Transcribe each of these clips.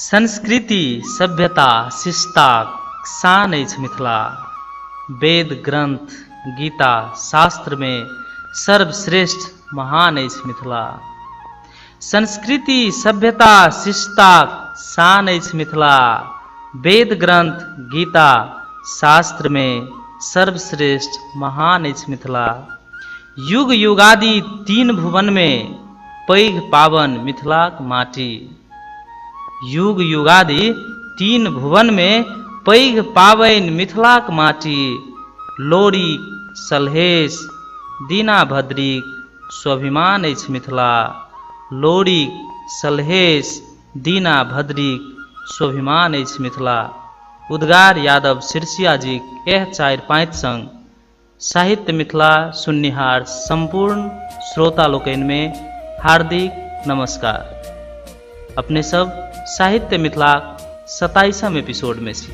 संस्कृति सभ्यता शिष्टताक शान अछि मिथिला। वेद ग्रंथ गीता शास्त्रमे सर्वश्रेष्ठ महान अछि मिथिला। संस्कृति सभ्यता शिष्टताक शान अछि मिथिला। वेद ग्रंथ गीता शास्त्रमे सर्वश्रेष्ठ महान अछि मिथिला। युग युगादि तीन भुवनमे पैघ पावन मिथिलाक माटी। युग युगादि तीन भुवनमे पैघ पाबनि मिथिलाक माटी। लोरिक सलहेश दीनाभद्रीक स्वाभिमान अछि मिथिला। लोरिक सलहेश दीनाभद्रीक स्वाभिमान अछि मिथिला। उद्गार यादव सिरसिया जीक एह चारि पाँति संग साहित्य मिथिला सुननिहार सम्पूर्ण श्रोता लोकनिमे हार्दिक नमस्कार। अपने सब साहित्य मिथिलाक 27म एपिसोडमे छी।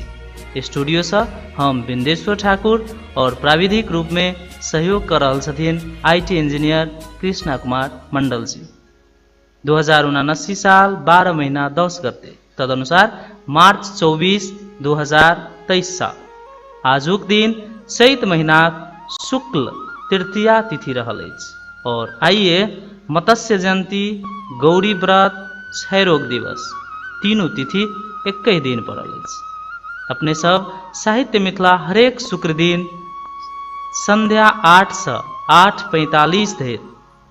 स्टूडियोसँ हम बिन्देश्वर ठाकुर और प्राविधिक रूपमे सहयोग कऽ रहल छथिन IT engineer Krishna Kumar Mandal ji. 2079 साल 12 महीना 10 गते तदनुसार मार्च 24 2023 साल आजुक दिन चैत महीनाक शुक्ल तृतीया तिथि रहल अछि और आइए मत्स्य जयंती, गौरी व्रत, क्षयरोग दिवस तीनू तिथि एकहि दिन पड़ल अछि। अपने सब साहित्य मिथिला हरेक शुक्र दिन संध्या 8 से 8:45 धरि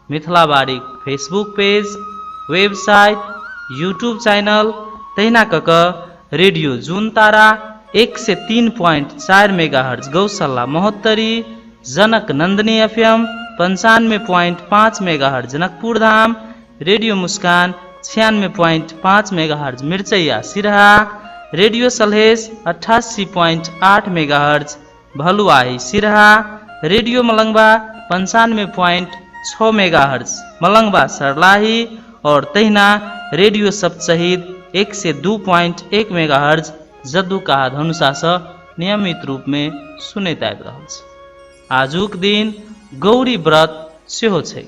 मिथिला बारीक Facebook page, website, YouTube channel तहिना कऽ कऽ रेडियो जून तारा 103.4 megahertz Gaushala Mahottari, Janak Nandani FM 95.5 megahertz Janakpur Dham, radio Muskan 96.5 megahertz Mirchaiya Siraha, radio Salhesh 88.8 megahertz Bhaluahi Siraha, radio Malangwa 95.6 megahertz Malangwa Sarlahi और तहिना रेडियो सप्तशहीद 102.1 मेगाहर्ट्ज जद्दूकाहा धनुषासँ नियमित रूपमे सुनैत आबि रहल छै। आजुक दिन गौरी व्रत सेहो छै।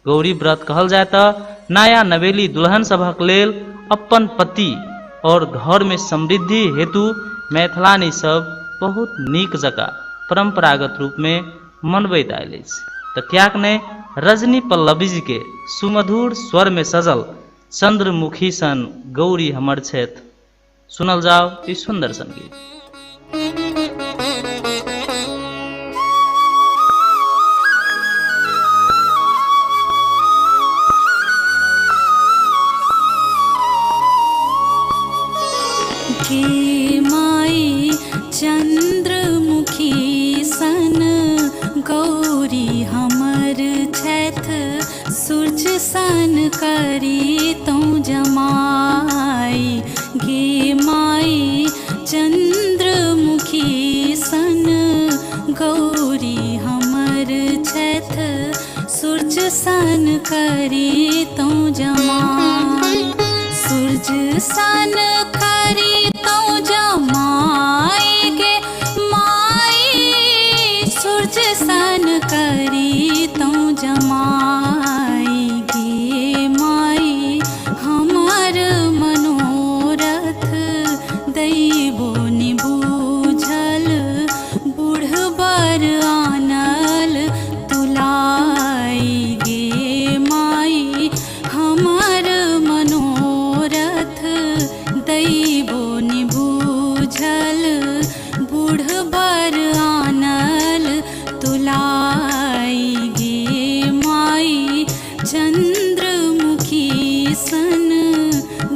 गौरी व्रत कहल जाय तऽ नया नवेली दुल्हन सभक लेल अपन पति और घर में समृद्धि हेतु मैथिलानी सब बहुत नीक जकाँ परंपरागत रूप में मनबैत आयल अछि। तऽ किएक नहि रजनी पल्लवी जी के सुमधुर स्वर में सजल चंद्रमुखी सन गौरी हमर छथि सुनल जाओ ई सुंदर संगीत। गे माई चंद्रमुखी सन गौरी हमर छैथ, सूरज सन करी तों जमाई। गे माई चंद्रमुखी सन गौरी हमर छैथ, सूरज सन करी तों जमाई। सूरज सन करी तों जमाई गे माई, सूरज सन करी तों जमाई। गे माई हमर मनोरथ दैबो नि बूझल, बूढ़ बर आनल तुलाई। गे माई हमर मनोरथ दैबो नि बूझल, बूढ़ बर आनल तुलाई। गे माई चंद्रमुखी सन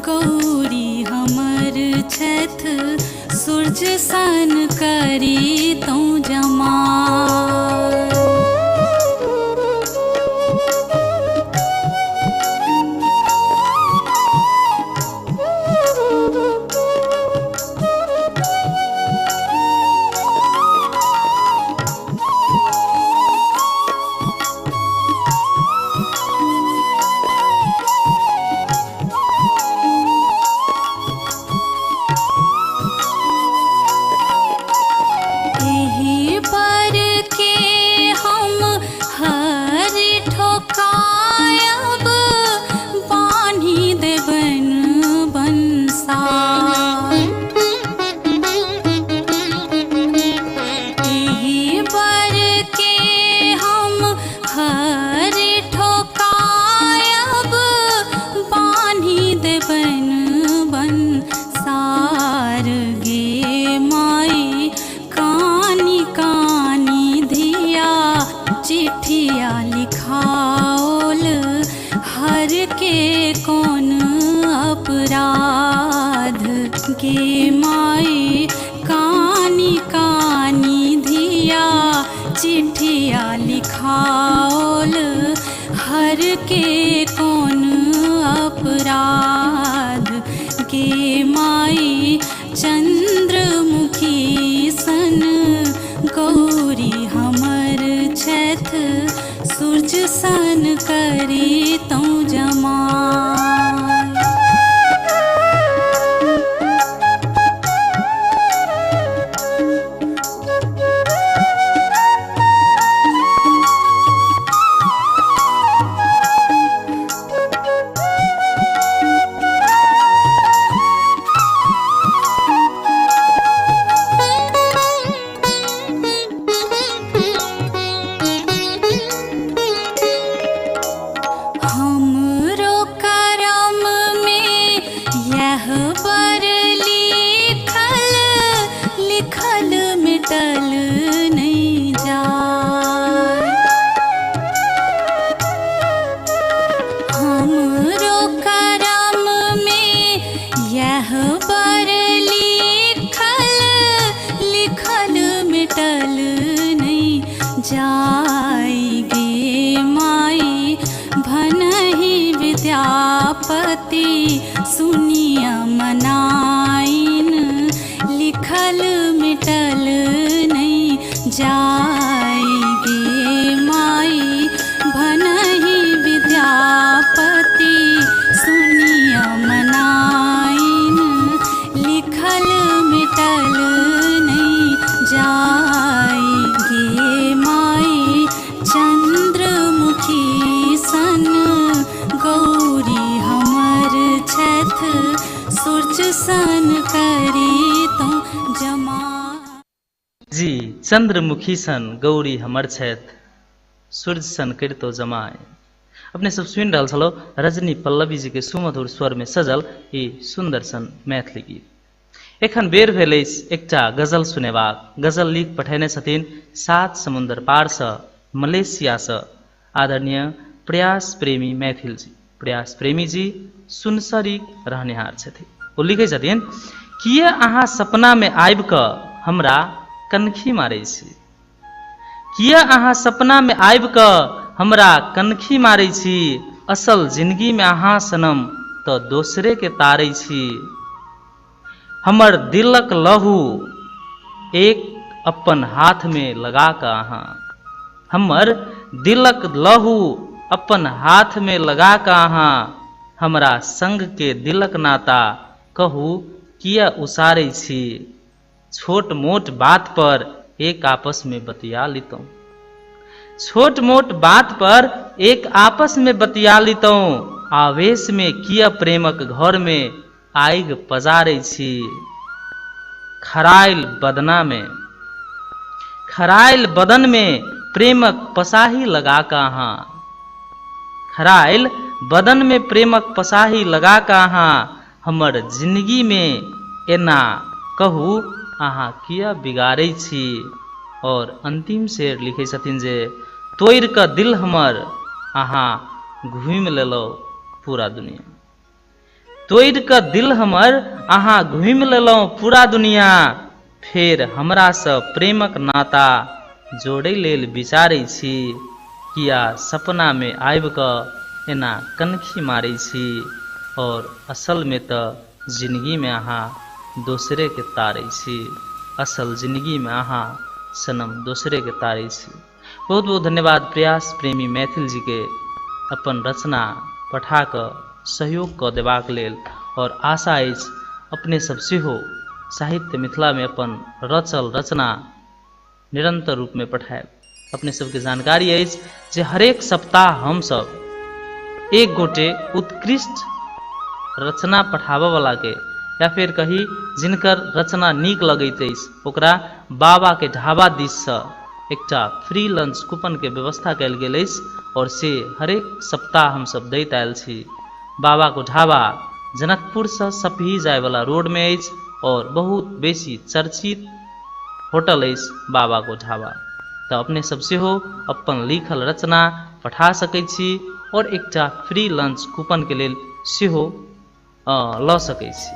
गौरी हमर छैथ, सूरज सन करी तों जमा। एहि अपराध गे माई। कानी कानी धिया चिट्ठिया लिखाओल हर के कोन अपराध गे माई। चंद्रमुखी सन गौरी हमर छैथ, सूरज सन करी तौं जमाय। हमरो करम में यह बर लिखल, लिखल मिटल नहीं जाय। हमरो करम में यह बर लिखल, लिखल मिटल नहीं जाय गे माई। भनहि विद्यापति सुनिया मनाइन, लिखल मिटल नहीं जाय गे माई। भनहि विद्यापति सुनिया मनाइन, लिखल मिटल नहीं जाय गे माई। चंद्रमुखी सन गौरी हमर छैथ, सूरज सन करी तौं जमा। जी, चंद्रमुखी सन गौरी हमर छथि, सूर्य सन करितो जमाय। अपने सब सुनि रहल छलहुँ रजनी पल्लवी जी के सुमधुर स्वर में सजल ई सुंदर सन मैथिली गीत। एखन बेर भेल अछि एकटा गजल सुनेबाक। गजल लिख पठेने छथिन 7 समुद्र पार सँ मलेशिया सँ आदरणीय प्रयास प्रेमी मैथिल जी। प्रयास प्रेमी जी सुनसरी रहनिहार छथि। ओ लिखै छथिन, किए अहाँ सपना में आबि कऽ हमरा कनखी मारै छी, किए अहाँ सपना में आबि कऽ हमरा कनखी मारै छी, असल जिंदगी में अहाँ सनम तऽ दोसरे के तारै छी। हमर दिलक लहू एक अपन हाथ में लगा कऽ अहाँ, हमर दिलक लहू अपन हाथ में लगा कऽ अहाँ हमरा संग के दिलक नाता कहू किए उसारै छी। छोट मोट बात पर एक आपस में बतिया लितौं, छोट मोट बात पर एक आपस में बतिया लितौं, आवेश में किए प्रेमक घर में आगि पजारै छी। खराइल बदना में, खराइल बदन में प्रेमक पसाही लगा कऽ अहाँ, खराइल बदन में प्रेमक पसाही लगा कऽ अहाँ हमर जिंदगी में एना कहू अहाँ किया बिगाड़ै छी। और अंतिम शेर लिखै छथिन जे तोड़ि कऽ दिल हमर अहाँ घूमि लेलहुँ पूरा दुनिया, तोड़ि कऽ दिल हमर अहाँ घूमि लेलहुँ पूरा दुनिया, फेर हमरासँ प्रेमक नाता जोड़ै लेल विचारै छी। किया सपना में आबि कऽ एना कनखी मारै छी, और असल में तऽ जिंदगी में अहाँ दोसरे के तारै छी, असल जिंदगी में अहाँ सनम दोसरे के तारै छी। बहुत बहुत धन्यवाद प्रयास प्रेमी मैथिल जी के अपन रचना पठा कऽ सहयोग कऽ देबाक लेल। और आशा अछि अपने सब सेहो साहित्य मिथिला में अपन रचल रचना निरंतर रूप में पठायब। अपने सबके जानकारी अछि जे हरेक सप्ताह हमसब एक गोटे उत्कृष्ट रचना पठाबऽ वाला के या फिर कही जिनकर रचना नीक लगैत अछि ओकरा बाबा के ढाबा दिससँ एकटा फ्री लंच कूपन के व्यवस्था कयल गेल अछि और से हरेक सप्ताह हमसब दैत आयल छी। बाबा को ढाबा जनकपुरसँ सपही जायवला रोड में अछि और बहुत बेसी चर्चित होटल अछि बाबा को ढाबा। तऽ अपने सब सेहो अपन लिखल रचना पठा सकै छी और एकटा फ्री लंच कूपन के लेल सेहो लऽ सकै छी।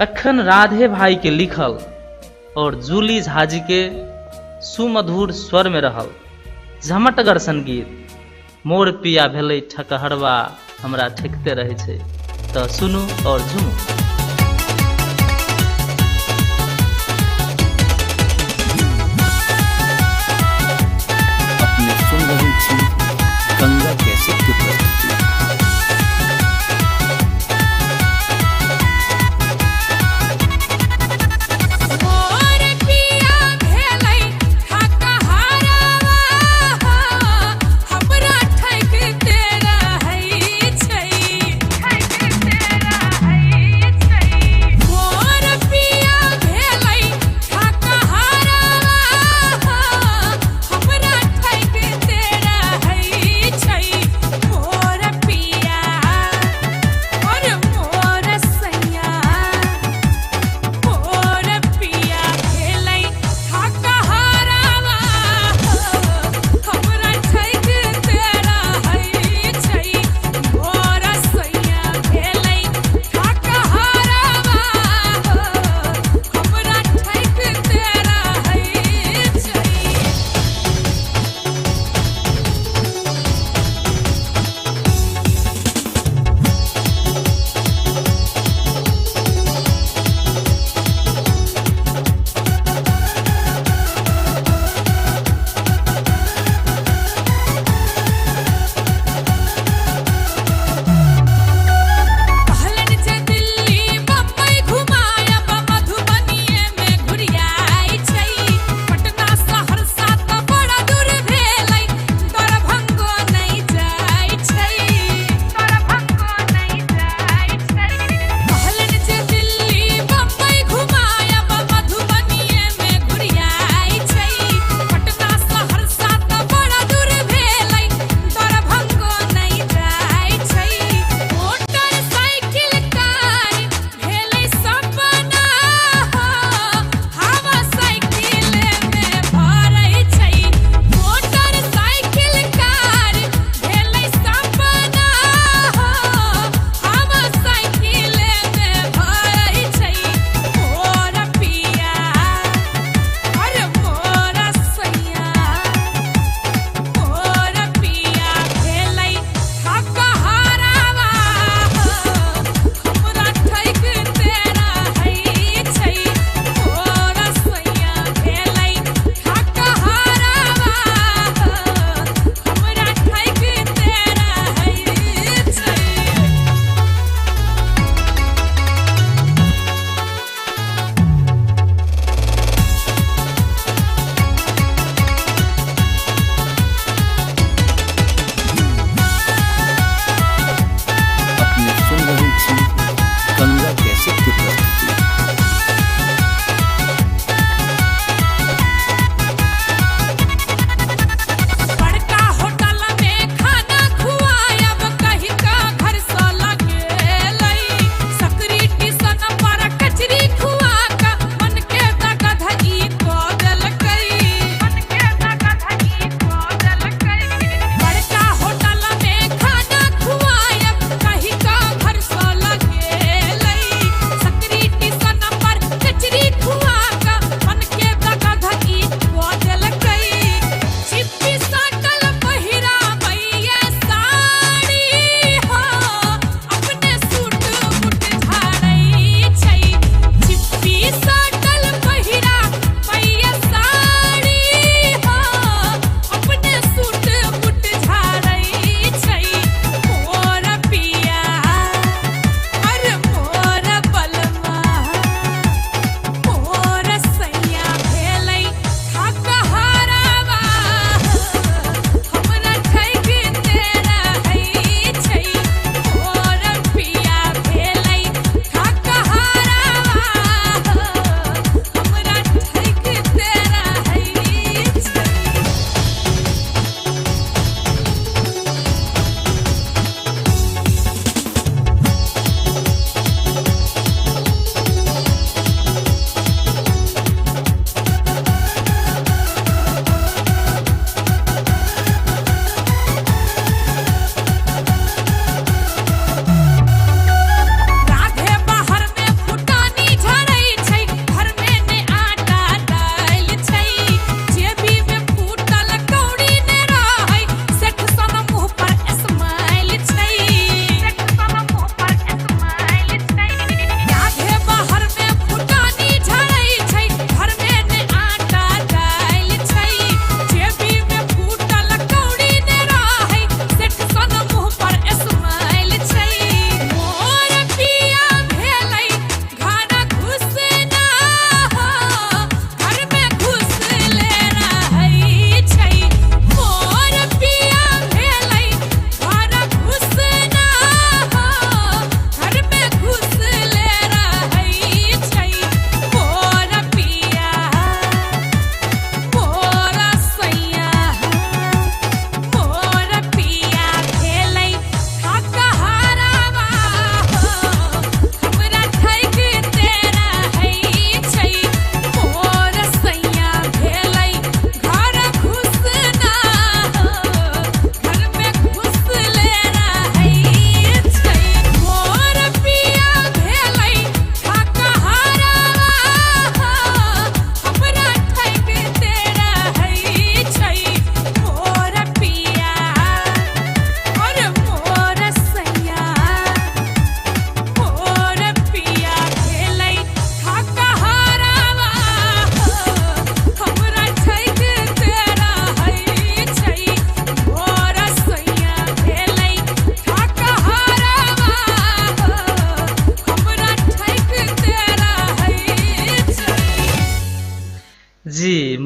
अखन राधे भाई के लिखल और जूली झाजी के सुमधुर स्वर में रहल झमटगर सन गीत मोर पिया भेलै ठकहरवा हमरा ठेकते रहै छै, तऽ सुनू और झूमू। अपने सुन रहल छी गंगा कैसेट के प्रस्तुति। मोर पिया भेलै ठकहरवा हमरा ठकिते रहै छै, ठकिते रहै।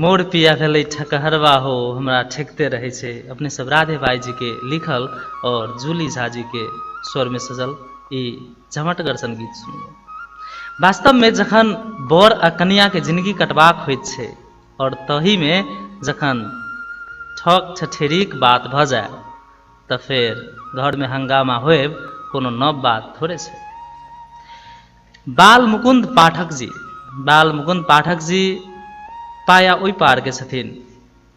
मोर पिया भेलै ठकहरवा हो हमरा ठेकते रहै छै। अपने सब राधे भाई जी के लिखल और जूली झा जी के स्वर में सजल ई झमटगर सन गीत सुनलहुँ। वास्तव में जखन बर आ कनिया के जिंदगी कटबाक होइत छै और तही में जखन ठक ठठेरीक बात भऽ जाय तऽ फेर घर में हंगामा होएब कोनो नव बात थोड़े छै। बाल मुकुंद पाठक जी, बाल मुकुंद पाठक जी पाया ओहि पार के छथिन।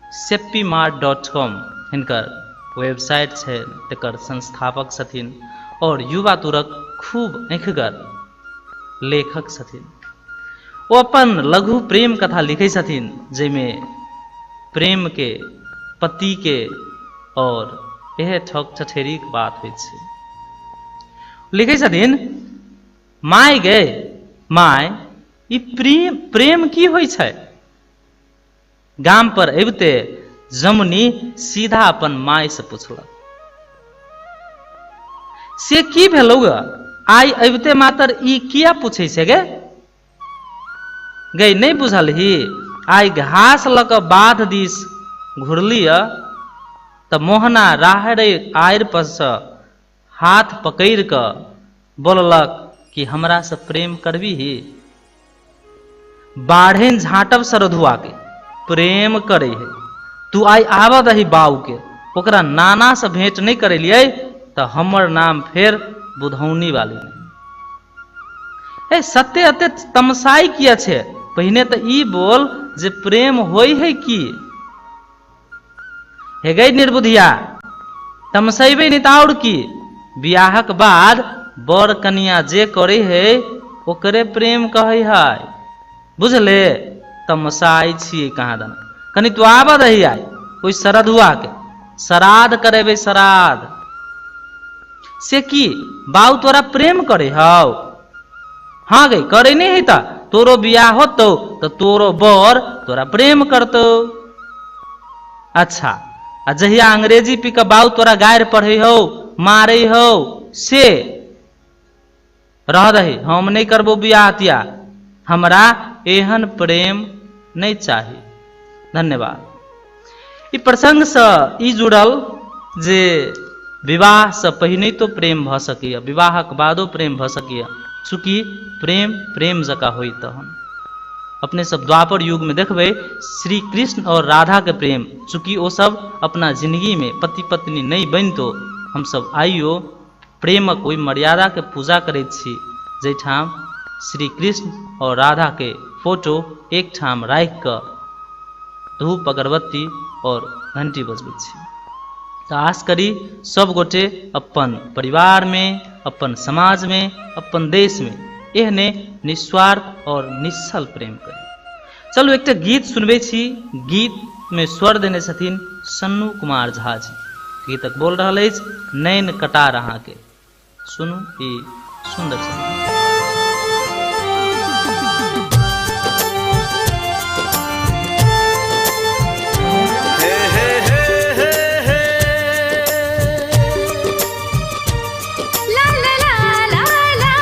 सेप्पी मार्ट डॉट कॉम हिनकर वेबसाइट छै, तकर संस्थापक छथिन और युवा तुरक खूब अँखिगर लेखक छथिन। ओ अपन लघु प्रेम कथा लिखै छथिन जाहिमे प्रेम के, पति के और इहे ठक ठठेरीक बात होइत छै। लिखै छथिन, my गे my, ई प्रेम प्रेम की होइ छै? गाम पर अबिते जमुनी सीधा अपन my से पुछलक, से की भेलौ ग? आइ अबिते मातर ई किया पूछै छै गे? गई नहि बुझलही? आइ घास लऽ कऽ बाध दिस घुरली तऽ मोहना राहड़ि आड़ि पर सँ हाथ पकड़ि कऽ बोललक कि हमरा से प्रेम करबीही? बाढ़नि झाँटब सरधुआ के प्रेम करे है। तू आइ आबऽ दही बाऊ के, ओकरा नाना से भेंट नहि करेलियै तऽ हमर नाम फेर बुधौनी वाली नहि। ए सत्य एते तमसाइ किया छै? पहिने तऽ ई बोल जे प्रेम होइ है की? हे गई निर्बुधिया, तमसैबे नहि तऽ आओर की? बियाहक बाद बर कनिया जे करे है ओकरे प्रेम कहै है, बुझले? तमसाइ छियै कहाँ दन। कनि तू आबऽ दही आइ ओहि शरदुआ के श्राद्ध करेबै, श्राद्ध। से की बाऊ तोरा प्रेम करे हौ? हाँ गई, करे नहीं है तऽ तोरो बियाह होतौ तऽ तोरो बर तोरा प्रेम करतौ। अच्छा, आ जहिया अंग्रेजी पी कऽ बाऊ तोरा गारि पढ़ै हौ, मारै हौ, से रह दही, हम नहि करबो बियाह तियाह, हमरा एहन प्रेम नहि चाही। धन्यवाद। ई प्रसंगसँ ई जुड़ल जे विवाहसँ पहिने तो प्रेम भऽ सकैए, विवाहक बादो प्रेम भऽ सकैए। चूँकि प्रेम प्रेम जकाँ होइ तहन अपने सब द्वापर युगमे देखबै श्री कृष्ण और राधाके प्रेम, चूँकि ओ सब अपना जिंदगीमे पति पत्नी नहि बनितो हमसब आइयो प्रेमक ओहि मर्यादाके पूजा करैत छी जाहिठाम श्री कृष्ण और राधाके फोटो एकठाम राखि कऽ धूप अगरबत्ती और घंटी बजबै छी। तऽ आश करी सब गोटे अपन परिवारमे, अपन समाजमे, अपन देशमे एहने निस्वार्थ और निश्चल प्रेम करी। चलू एकटा गीत सुनबै छी। गीतमे स्वर देने छथिन सन्नू कुमार झा जी। गीतक बोल रहल अछि नैन कटार अहाँके। सुनू ई सुन्दर संगीत। हे हे हे हे हे। ला ला ला ला ला।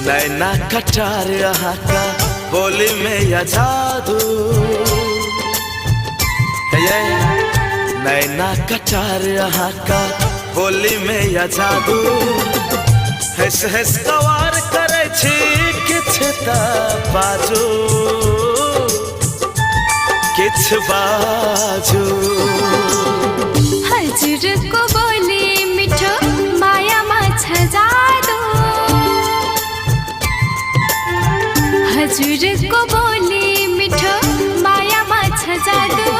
नैना कटार अहाँ का बोली में या जादू ये। नैना कटार अहाँ का बोली में या जादू, हंस हंस कवार करे छी किछ त बाजू, किछ बाजू। हजुर को बोली मिठो माया माछा जादू, हजुर को बोली मिठो माया माछा जादू,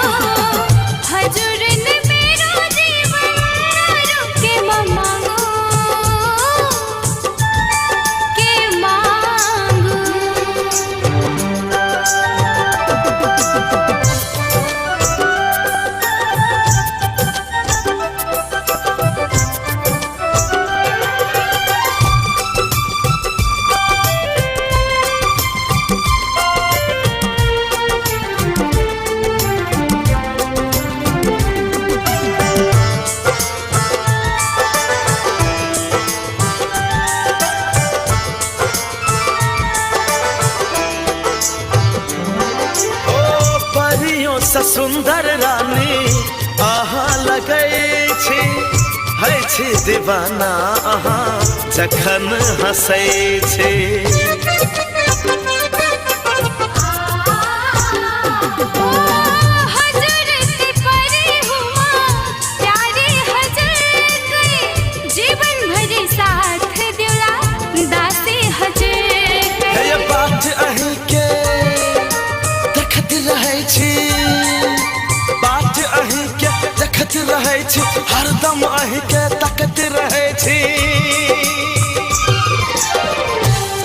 हजुर ने मेरो जीवन के म मांगू, के मांगू। छी दीवाना अहाँ जखन हंसै छी। हजुर से परे हुआ प्यारे हजुर के, जीवन भर साथ दिला दासी हजुर के। हे बात अहीं के देखत रहै छी, बात अहीं के देखत रहै छी, हरदम अहीं के तकत रहै छी।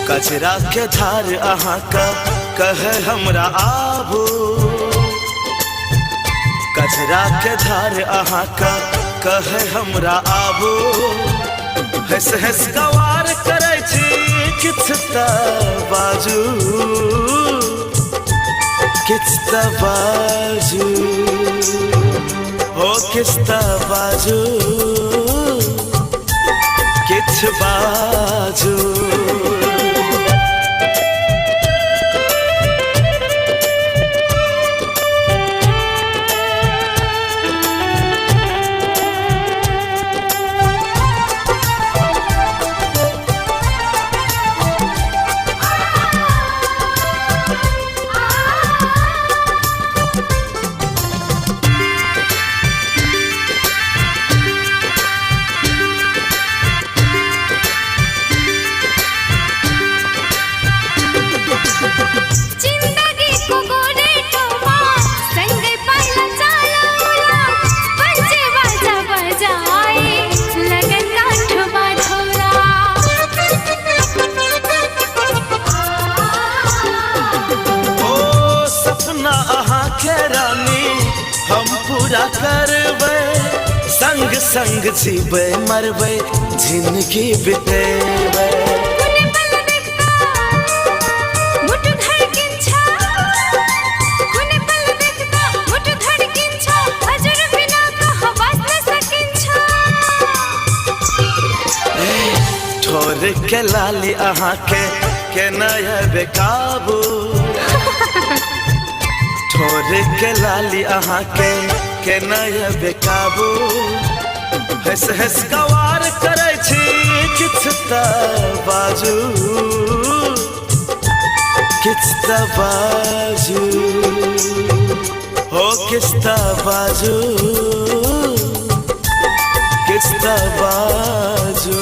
कजरा के धार अहाँ का कहे हमरा आबू, कजरा के धार अहाँ का कहे हमरा आबू। हंस हंस गवार करै छी किछु त बाजू, किछु त बाजू, हो किछु त बाजू, किछु बाजू। जिंदगी को गोरे टोमा संग पाला चालौला, पंजे बाजा बजाए लगन गांठ बांधौला। ओ सपना अहाँ के रानी हम पूरा करबै, संग संग जीबै मरबै जिंदगी बितेबै। कुनै पल देख्दा मुटु धड्किन्छ, कुनै पल देख्दा मुटु धड्किन्छ, हजुर बिना कहाँ बाँच्न सकिन्छ। ठोर के लाली अहाँ के केना बेकाबू, ठोर के लाली अहाँ के केना बेकाबू। हंस हंस गवार करै छी किछु त बाजू, किछु त बाजू, हो किछु त बाजू, किछु त बाजू।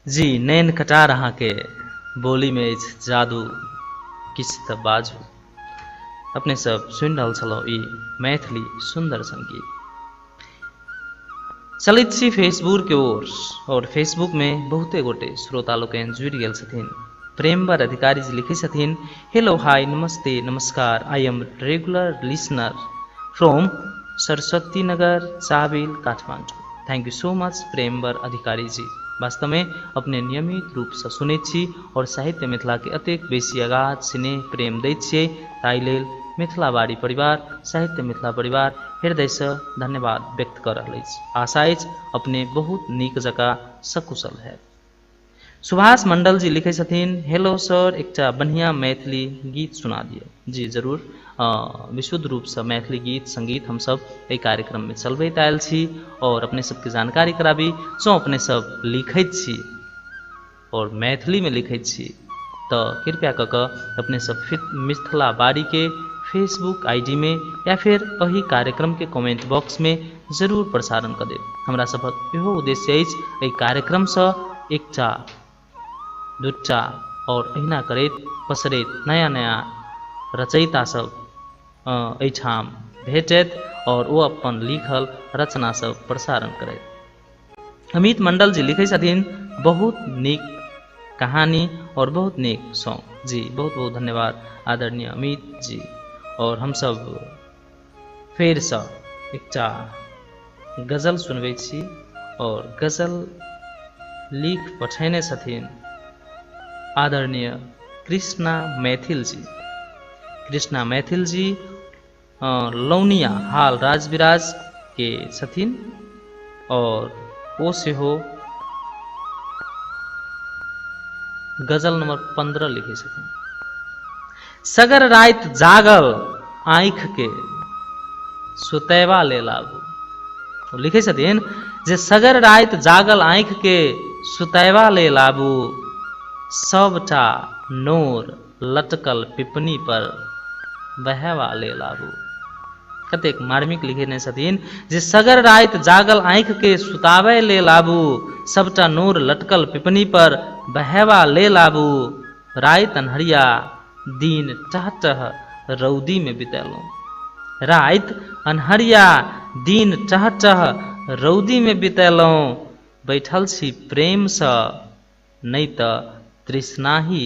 जी नैन कटार अहाँके बोलीमे अछि जादू, किछु तऽ बाजू। अपने सब सुनि रहल छलहुँ ई मैथिली सुन्दर संगीत। चलैत छी फेसबुक के ओर, और फेसबुक में बहुते गोटे श्रोता लोकनि जुड़ि गेल छथिन। प्रेमवर अधिकारी जी लिखै छथिन, हेलो हाय नमस्ते नमस्कार, I am regular listener from Saraswati Nagar Chabhil Kathmandu. Thank you so much Premvar Adhikari ji. वास्तवमे अपने नियमित रूपसँ सुनैत छी और साहित्य मिथिलाके अतेक बेसी अगाध स्नेह प्रेम दैत छियै, ताहि लेल मिथिलावाड़ी परिवार साहित्य मिथिला परिवार हृदयसँ धन्यवाद व्यक्त कऽ रहल अछि। आशा अछि अपने बहुत नीक जकाँ सकुशल है। सुभाष मंडल जी लिखै छथिन, हेलो सर, एकटा बढ़िआँ मैथिली गीत सुना दिअ। जी जरूर, विशुद्ध रूपसँ मैथिली गीत संगीत हमसब एहि कार्यक्रममे चलबैत आयल छी और अपने सबके जानकारी कराबी, जँ अपने सब लिखैत छी और मैथिलीमे लिखैत छी तऽ कृपया कऽ कऽ अपने सब मिथिला बाड़ीके फेसबुक आईडीमे या फिर एहि कार्यक्रमके कमेंट बॉक्समे जरूर प्रसारण कऽ देब। हमरा सभक इहो उद्देश्य अछि एहि कार्यक्रमसँ एकटा दूटा और एहिना करैत पसरैत नया नया रचयिता सब एहिठाम भेटैत और ओ अपन लिखल रचना सब प्रसारण करैत। अमित मंडल जी लिखै छथिन, बहुत नीक कहानी और बहुत नीक सॉन्ग। जी बहुत बहुत धन्यवाद आदरणीय अमित जी। और हमसब फेरसँ एकटा गजल सुनबै छी और गजल लिख पठेने छथिन आदरणीय कृष्णा मैथिल जी। कृष्णा मैथिल जी लौनिया हाल राजविराज के छथिन और ओ सेहो गजल नंबर 15 लिखै छथिन। सगर राति जागल आँखि के सुतैबा लेल आबू, ओ लिखै छथिन जे सगर राति जागल आँखिके सुतयबा लेल आबू, सबटा नोर लटकल पिपनी पर बहेबा लेल आबू। कतेक मार्मिक लिखने छथिन जे सगर राति जागल आँखिके सुताबै लेल आबू, सबटा नोर लटकल पिपनी पर बहेबा लेल आबू। राति अन्हरिया दिन टह टह रौदी में बितेलहुँ, राति अन्हरिया दिन टह टह रौदी में बितेलहुँ। बैठल छी प्रेमसँ नहि तऽ तृष्णा ही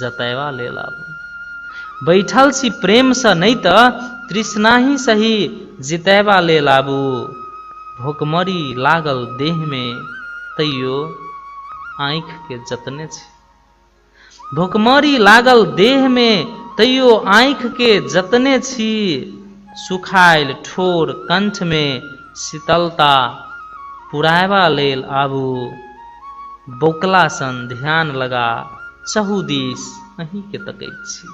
जतयबा लेल आबू। बैठल छी प्रेमसँ नहि तऽ तृष्णा ही सही जितयबा लेल आबू। भोकमरी लागल देहमे तैयो आँखिके जतने छी, भोकमरी लागल देहमे तैयो आँखिके जतने छी। सुखायल ठोर कंठमे शीतलता पुरायबा लेल आबू। बौकला सन ध्यान लगा चहुदिस अहीँके तकैत छी,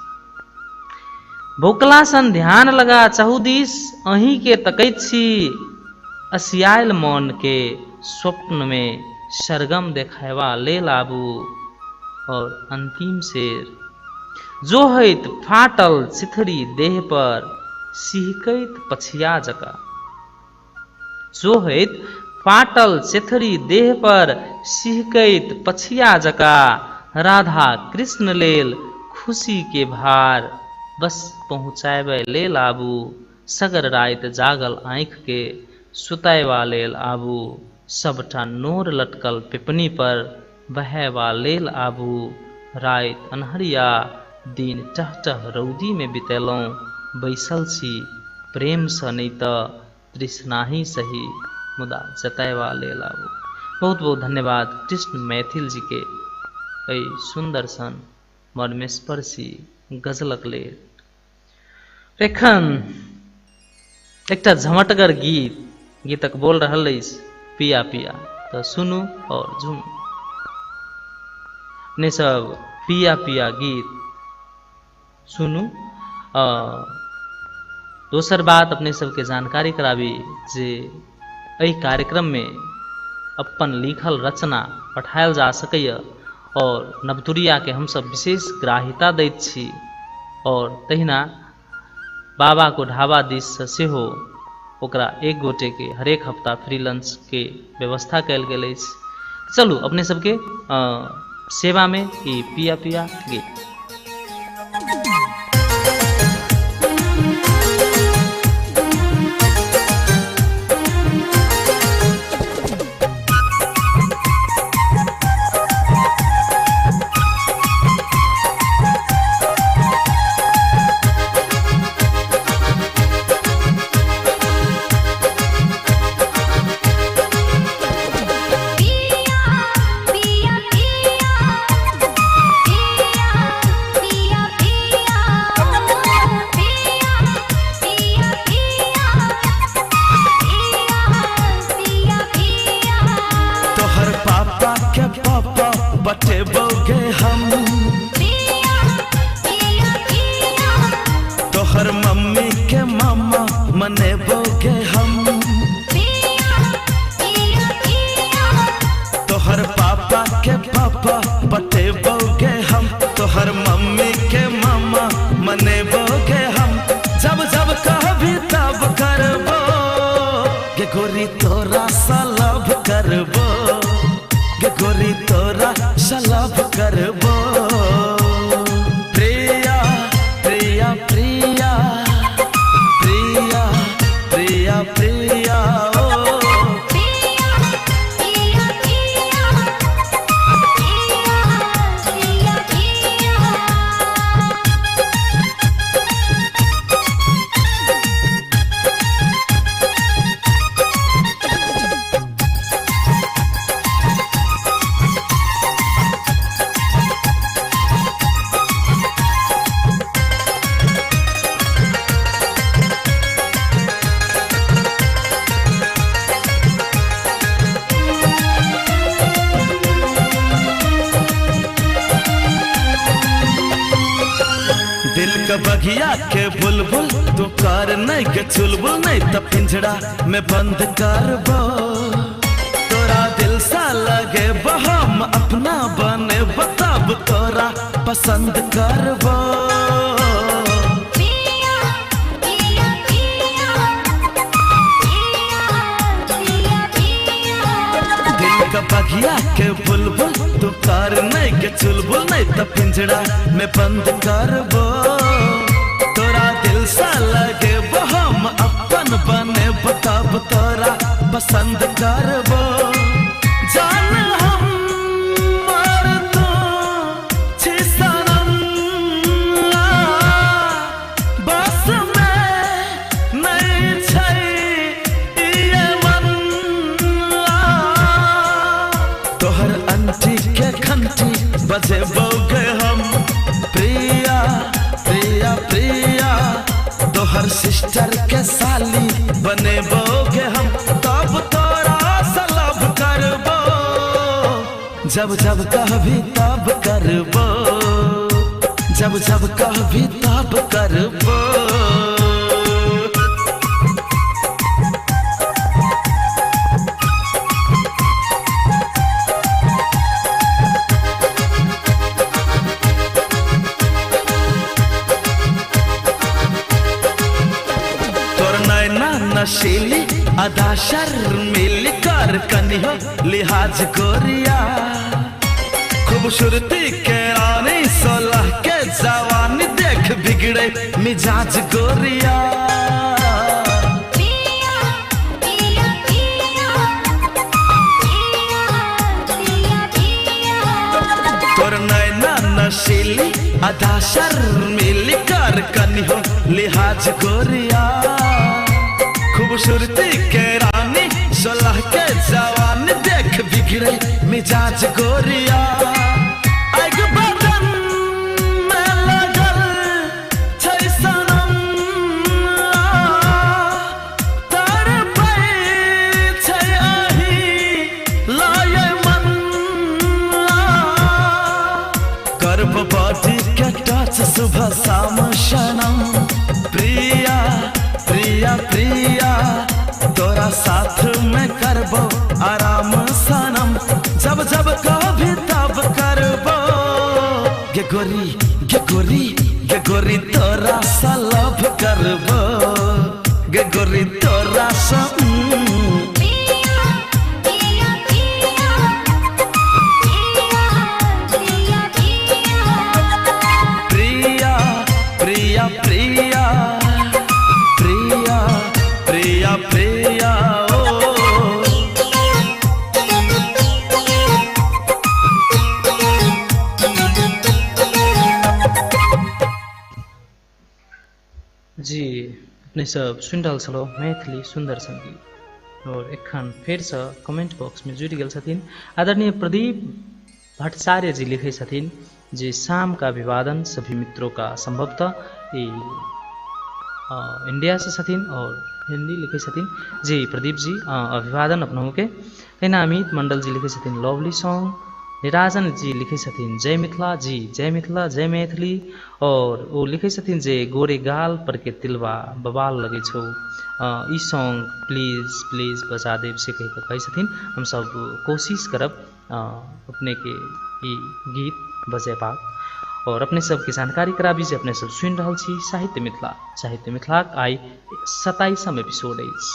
बौकला सन ध्यान लगा चहुदिस अहीँके तकैत छी। असियायल मोनके स्वप्नमे सरगम देखायबा लेल आबू। और अंतिम शेर, जोहैत फाटल चिथड़ी देह पर सिहकैत पछिया जकाँ, जोहैत फाटल चेथड़ी देह पर सिहकैत पछिया जकाँ। राधा कृष्ण लेल खुशी के भार बस पहुँचाबै लेल आबू। सगर राति जागल आँखि के सुतयबा लेल आबू। सबटा नोर लटकल पिपनी पर बहेबा लेल आबू। राति अन्हरिया दिन टह टह रौदी में बितेलहुँ, बैसल छी प्रेमसँ नहि तऽ तृष्णा ही सही मुदा जतयबा लेल आबू। बहुत बहुत धन्यवाद कृष्ण मैथिल जी के एहि सुन्दर सन मर्मेस्पर्शी गजलक लेल। एखन एकटा झमटगर गीत, गीतक बोल रहल अछि पिया पिया, तऽ सुनू और झूमू। अपने सब पिया पिया गीत सुनू। दोसर बात अपने सबके जानकारी कराबी जे एहि कार्यक्रममे अपन लिखल रचना पठायल जा सकैए और नवतुरियाके हमसब विशेष ग्राहिता दैत छी। और तहिना बाबा को ढाबा दिससँ सेहो ओकरा एक गोटेके हरेक हफ्ता फ्री लंचके व्यवस्था कयल गेल अछि। चलू अपने सबके सेवामे ई पिया पिया गीत। पिया पिया पिया पिया पिया पिया पिया पिया पिया पिया पिया। तोहर पापा के पापा बटेबोगे हम, पिया पिया पिया। तोहर मम्मी के मामा मनेबोगे हम, पिया पिया पिया। तोहर पापा के पापा बटेबोगे हम, तोहर मम्मी के मामा मनेबोगे हम। जब जब कहबी तब करबो गे गोरी तोरा सलब करबो, गे गोरी तोरा सलब करबो। प्रिया प्रिया प्रिया प्रिया प्रिया प्रिया ओ। पिया पिया पिया पिया पिया पिया। बगिया के बुलबुल तू कर नहीं के चुलबुल नहीं त पिंजड़ा में बंद करबो। तोरा दिल सा लगे हम अपना बने तब तोरा पसंद करबो। पिया पिया पिया पिया पिया पिया। दिल का बगिया के बुलबुल तू कर नहीं के चुलबुल नहीं त पिंजड़ा में बंद करबो। तोरा दिल सा लगे हम अपन बने तब तोरा पसंद करबो। जान हम मर तो छी सनम, बस में नहीं छै ये मन। तोहर अंटी के घंटी बजेबो गे हम प्रिया प्रिया प्रिया। तोहर सिस्टर के साली बनेबो गे हम तब तोरा सलब करबो। जब जब कहबी तब करबो, जब जब कहबी तब करबो। तोर नैना नशीली अदा शर्मिली कर कनिहो लिहाज गोरिया। खूबसूरती के रानी 16 के जवानी देख बिगड़े मिजाज गोरिया। पिया पिया पिया पिया पिया पिया। तोर नैना नशीली अदा शर्मिली कर कनिहो लिहाज गोरिया। खूबसूरती के रानी 16 के जवानी देख बिगड़े मिजाज गोरिया। आग बदन में लगल छै सनम, तड़पै छै अही लाय मन। करब बॉडी के टच सुबह शाम सनम प्रिया प्रिया प्रिया। तोरा साथ में करबो आराम सनम, जब जब कभी तब करबो। गे गोरी गे गोरी गे गोरी तोरा सा लव करबो, गे गोरी तोरा सा। पिया पिया पिया पिया पिया पिया। प्रिया प्रिया प्रिया प्रिया प्रिया प्रिया ओ। जी अपने सब सुनि रहल छलहुँ मैथिली सुन्दर संगीत। और एखन फेरसँ कमेंट बॉक्समे जुड़ि गेल छथिन आदरणीय प्रदीप भट्टाचार्य जी। लिखै छथिन जे शाम का अभिवादन सभी मित्रों का। संभवतः ई इंडिया से छथिन और हिंदी लिखै छथिन। जी प्रदीप जी अभिवादन अपनहुके। तहिना अमित मंडल जी लिखै छथिन लवली सॉन्ग। निराजन जी लिखै छथिन जय मिथिला जी, जय मिथिला जय मैथिली। और ओ लिखै छथिन जे गोरे गाल पर के तिलवा बवाल लगै छौ, ई सॉन्ग प्लीज प्लीज बजा देब से कहि कऽ कहै छथिन। हमसब कोशिश करब अपनेके ई गीत बजेबाक। और अपने सबके जानकारी कराबी जे अपने सब सुनि रहल छी साहित्य मिथिला। साहित्य मिथिलाक आइ 27म एपिसोड अछि।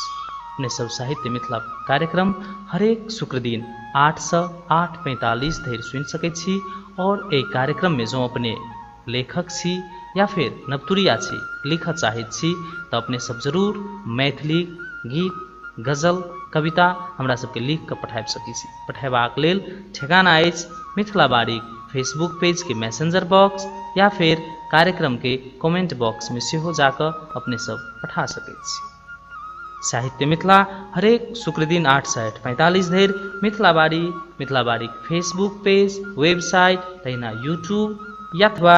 अपने सब साहित्य मिथिला कार्यक्रम हरेक शुक्र दिन 8 से 8:45 धरि सुनि सकै छी। और एहि कार्यक्रममे जँ अपने लेखक छी या फिर नवतुरिया छी, लिखऽ चाहैत छी तऽ अपने सब जरूर मैथिली गीत गजल कविता हमरा सबके लिख कऽ पठाबि सकै छी। पठेबाक लेल ठेकाना अछि मिथिला बारीक फेसबुक पेज के मैसेंजर बॉक्स या फिर कार्यक्रम के कमेंट बॉक्स में सेहो जाकऽ अपने सब पठा सकै छी। साहित्य मिथिला हरेक शुक्र दिन 8 से 8:45 धरि मिथिला बारी, मिथिला बारीक फेसबुक पेज, वेबसाइट, तहिना यूट्यूब अथवा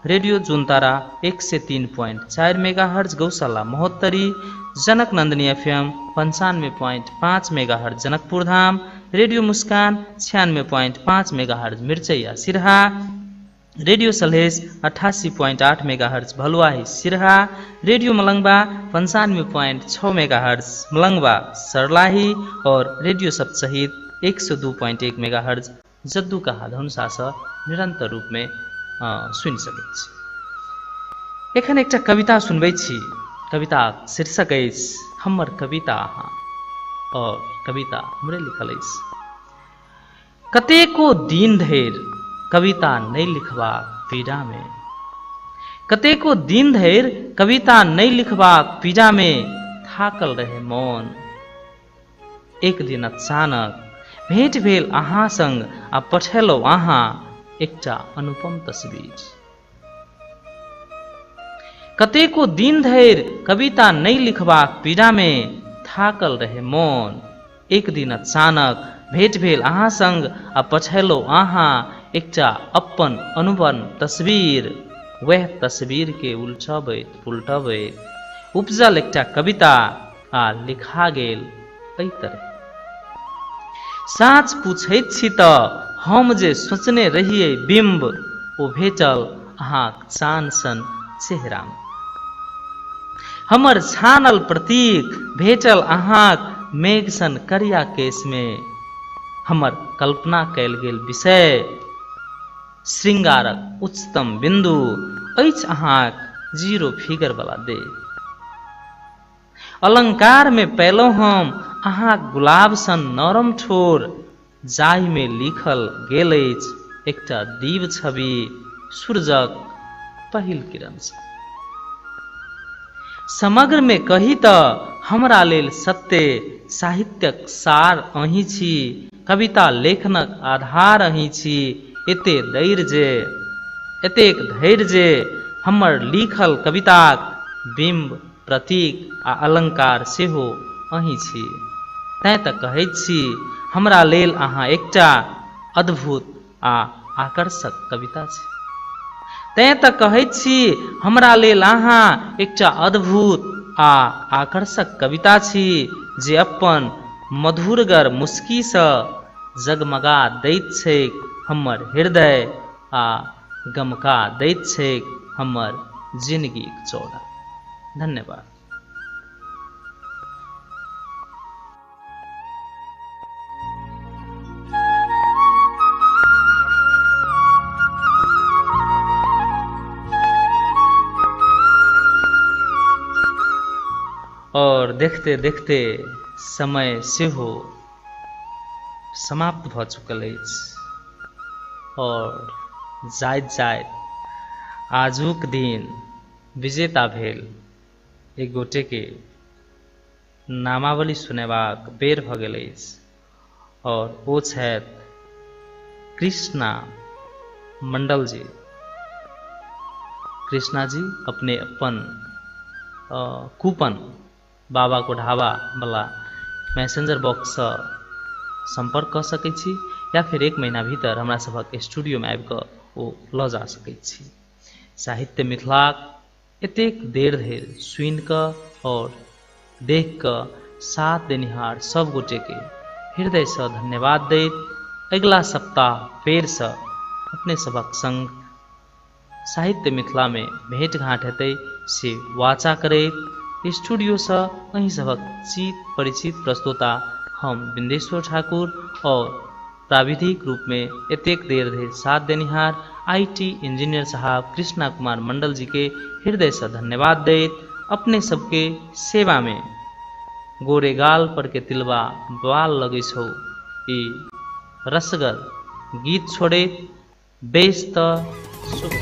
रेडियो जुनतारा 103.4 megahertz Gaushala Mahottari, Janak Nandani FM 95.5 megahertz Janakpur Dham, radio Muskan 96.5 megahertz Mirchaiya Siraha, radio Salhes 88.8 megahertz Bhaluwahi Siraha, radio Malangwa 95.6 megahertz Malangwa Sarlahi और रेडियो सप्तशहीद 102.1 मेगाहर्ज जद्दूकहा धनुषासँ निरन्तर रूपमे सुनि सकैत छी। एखन एकटा कविता सुनबै छी। कविताक शीर्षक अछि हमर कविता अहाँ, और कविता हमरे लिखल अछि। कतेको दिन धरि कविता नहि लिखबाक पीड़ामे, कतेको दिन धरि कविता नहि लिखबाक पीड़ामे थाकल रहे मोन। एक दिन अचानक भेंट भेल अहाँ संग आ पठेलहुँ अहाँ एकटा अनुपम तस्वीर। कतेको दिन धरि कविता नहि लिखबाक पीड़ामे थाकल रहे मोन। एक दिन अचानक भेंट भेल अहाँ संग आ पठेलहुँ अहाँ एकटा अपन अनुपम तस्वीर। वएह तस्वीर के उलटबैत पुलटबैत उपजल एकटा कविता आ लिखा गेल एहि तरह। साँच पूछैत छी तऽ हम जे सोचने रहियै बिम्ब, ओ भेटल अहाँक चान सन चेहरामे। हमर छानल प्रतीक भेटल अहाँक मेघ सन करिया केशमे। हमर कल्पना कयल गेल विषय श्रृंगारक उच्चतम बिन्दु अछि अहाँक जीरो फिगर वाला देह। अलंकार में पयलहुँ हम अहाँक गुलाब सन नरम ठोर, जाहिमे लिखल गेल अछि एकटा दीव छवि सूरजक पहिल किरण सँ। समग्र में कही तऽ हमरा लेल सत्य साहित्यक सार अहीं छी, कविता लेखनक आधार अहीं छी। एतेक धैर्य जे हमर लिखल कविताक बिम्ब, प्रतीक आ अलंकार सेहो अहीं छी। तैं तऽ कहैत छी हमरा लेल अहाँ एकटा अद्भुत आ आकर्षक कविता छी। तैं तऽ कहैत छी हमरा लेल अहाँ एकटा अद्भुत आ आकर्षक कविता छी, जे अपन मधुरगर मुस्कीसँ जगमगा दैत छैक हमर हृदय आ गमका दैत छैक हमर जिनगीक चौरा। धन्यवाद। और देखते देखते समय सेहो समाप्त भऽ चुकल अछि और जाइत जाइत आजुक दिन विजेता भेल एक गोटे के नामावली सुनेबाक बेर भऽ गेल अछि और ओ छथि कृष्णा मंडल जी। कृष्णा जी अपने अपन कूपन बाबा को ढाबा वाला मैसेंजर बॉक्ससँ संपर्क कऽ सकै छी या फिर एक महीना भीतर हमरा सभक स्टूडियोमे आबि कऽ ओ लऽ जा सकै छी। साहित्य मिथिलाक एतेक देर धरि सुनि कऽ और देख कऽ साथ देनिहार सब गोटेके हृदयसँ धन्यवाद दैत अगिला सप्ताह फेरसँ अपने सभक संग साहित्य मिथिलामे भेंट घाँट हेतै से वाचा करैत स्टूडियोसँ अहीं सभक चित परिचित प्रस्तोता हम बिंदेश्वर ठाकुर और प्राविधिक रूपमे एतेक देर धरि साथ देनिहार IT engineer साहब कृष्णा कुमार मंडल जी के हृदयसँ धन्यवाद दैत अपने सबके सेवामे गोरे गाल पर के तिलबा बाल लगै छौ ई रसगर गीत छोड़ैत बेस तऽ शुभ।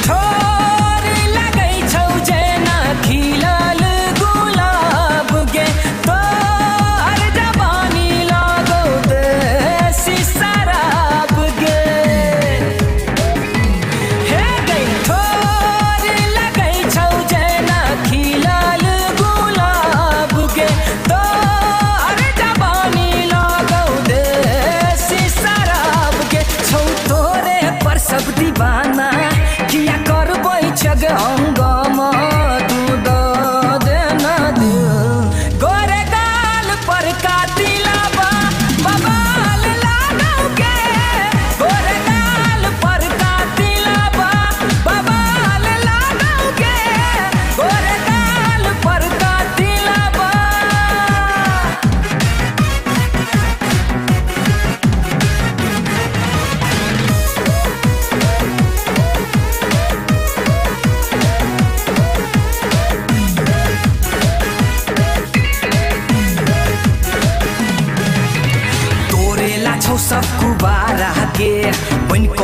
ठोर लगै छौ जेना खिलल गुलाब गे, तोहर जवानी लागौ।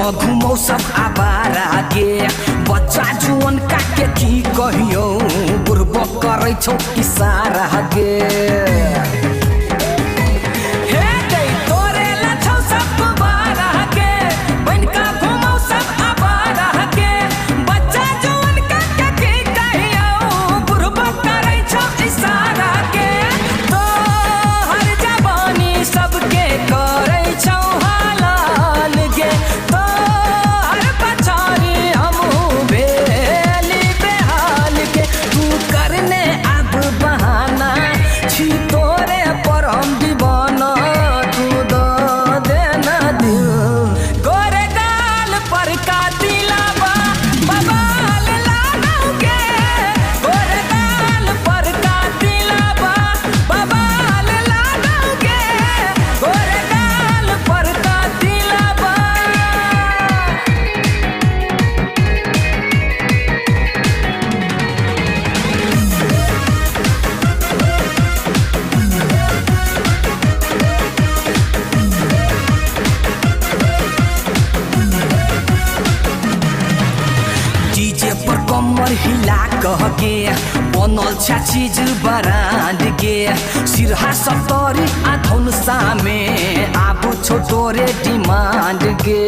कऽ घुमौ सब आवारा गे। बच्चा जुअन का के की कहियौ, बुढ़बो करै छौ इशारा गे। हे गै तोरे ला छौ सब कुबारा गे, बनि कऽ घुमौ सब आवारा गे। बच्चा जुअन का के की कहियौ, बुढ़बो करै छौ इशारा गे। तोहर जवानी सबके करै छौ हलाल गे, तोहर पछाड़ी हमहूँ भेली बेहाल गे। तू करने आब बहाना, छी तोरे पर हम दीवाना, तू दऽ देना दिल। गोरे गाल पर का दिलावा बबाल लागौ गे, गोरे गाल पर का दिलावा बबाल लागौ गे, गोरे गाल पर का दिलावा। डीजे पर कमर हिला कह गे, बनल छा चीज बरांड गे। सिरहा सतरी आ धनुषा में आबू छौ तोरे डिमांड गे।